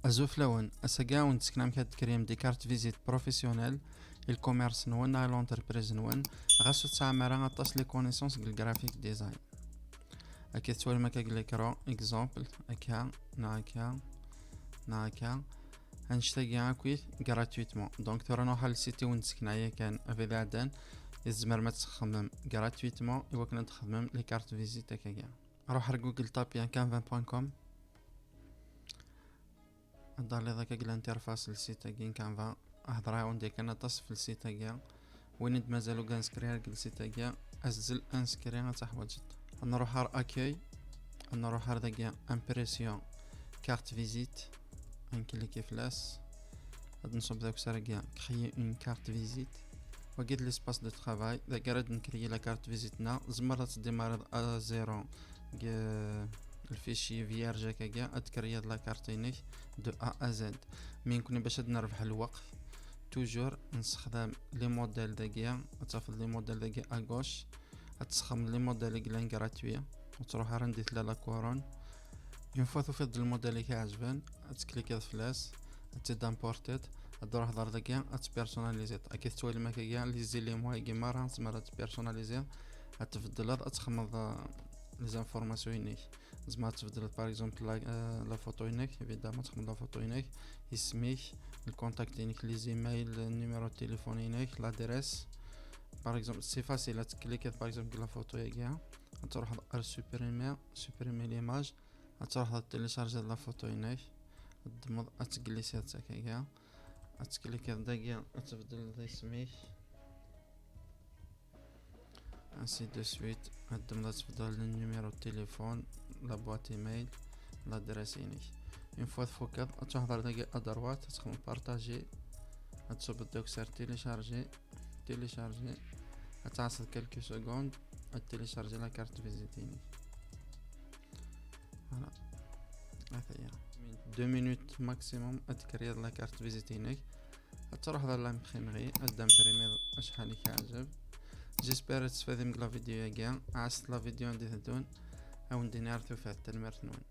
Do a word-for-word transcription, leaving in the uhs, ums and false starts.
Azul fell-awen, ass-agi ad wen-d-sekneɣ amek ad d-tkriyem des cartes visites professionnelles i le commerce-nwen neɣ i l'entreprise-nwen, ɣas ur tesɛam ara aṭas les connaissances deg le graphic design. Akka tettwalim akka deg l'écran, exemple, akka, neɣ akka, neɣ akka. Annect-agi akkit gratuitement. Donc tura nruḥ ɣer le site i wen-d-sekneɣ yakan, abrid iɛeddan, i tzemrem ad txedmem gratuitement i wakken ad txedmem les cartes visites akka-agi. Ruḥ ar Google, tapyem canva point com. Ad d-taliḍ akka deg l'interface n le site-agi n Canva. Hḍeṛ-awen-d yakan aṭas f le site-agi. Win i d-mazal ur inscrit ara deg le site-agi, azzel inscrit ad teḥwaǧeḍ. Ad nruḥ ar accueil, ad nruḥ ar dagi impression carte visite, ad nklikki fell-as. Ad nṣubb deg usarag-a créer une carte visite. Wagi d l'espace de travail, dagi ara d-nkriyyi la carte visite-nneɣ. Tzemreḍ ad tdimariḍ à zéro deg, euh, le fichier vierge akkagi, ad tkriyyiḍ la carte-inek de A à Z. Mais nekkni bac ad nerbeḥ lweqt, toujours nessexdam les modèles dagi, ad tafeḍ les modèles dagi à gauche, ad tesxedmeḍ les modèles i yellan gratuits, ur ttruḥ ara anda i tella la couronne. Une fois tufiḍ-d le modèle i k-iɛeǧben, ad tklikkiḍ fell-as, ad t-id-importiḍ, ad d-truḥeḍ ar dagi, ad t-personnaliziḍ. Akka tettwalim akkagi, les éléments-agi merra tzemreḍ ad t-personnaliziḍ, ad tbeddleḍ, ad txedmeḍ, euh, les informations-inek. Tzemreḍ ad tbeddleḍ, par exemple, la, euh, la photo-inek, évidemment, ad txedmeḍ la photo-inek, isem-ik, le contact-inek, les emails, le numéro de téléphone-inek, l'adresse. Par exemple, c'est facile, ad tklikkiḍ, par exemple, deg la photo-agi, ad truḥeḍ ar supprimer, supprimer l'image, ad truḥeḍ ad télécharger la photo-inek, ad d-tedmeḍ, ad tglisseḍ akkagi, ad tklikkiḍ dagi, ad tbeddleḍ isem-ik, ainsi de suite, ad d-tedmeḍ, ad tbeddleḍ le numéro de téléphone, la boîte email, l'adresse-inek. Une fois tfukeḍ, ad truḥeḍ ar dagi à droite, ad txedmeḍ partager, ad tṣubbeḍ deg usar télécharger, télécharger, ad tɛasseḍ quelques secondes, ad télécharger la carte visite-inek. Voilà. Ata-ya. Deux minutes maximum ad tkriyyiḍ la carte visite-inek. Ad truḥeḍ ar l'imprimerie, ad d-imprimiḍ acḥal i k-iɛǧeb. J'espère ad testfadim deg la vidéo-agi. Ɛasset la vidéo anda i teddun. Ad wen-d-iniɣ ar tufat. Tanemmirt-nwen.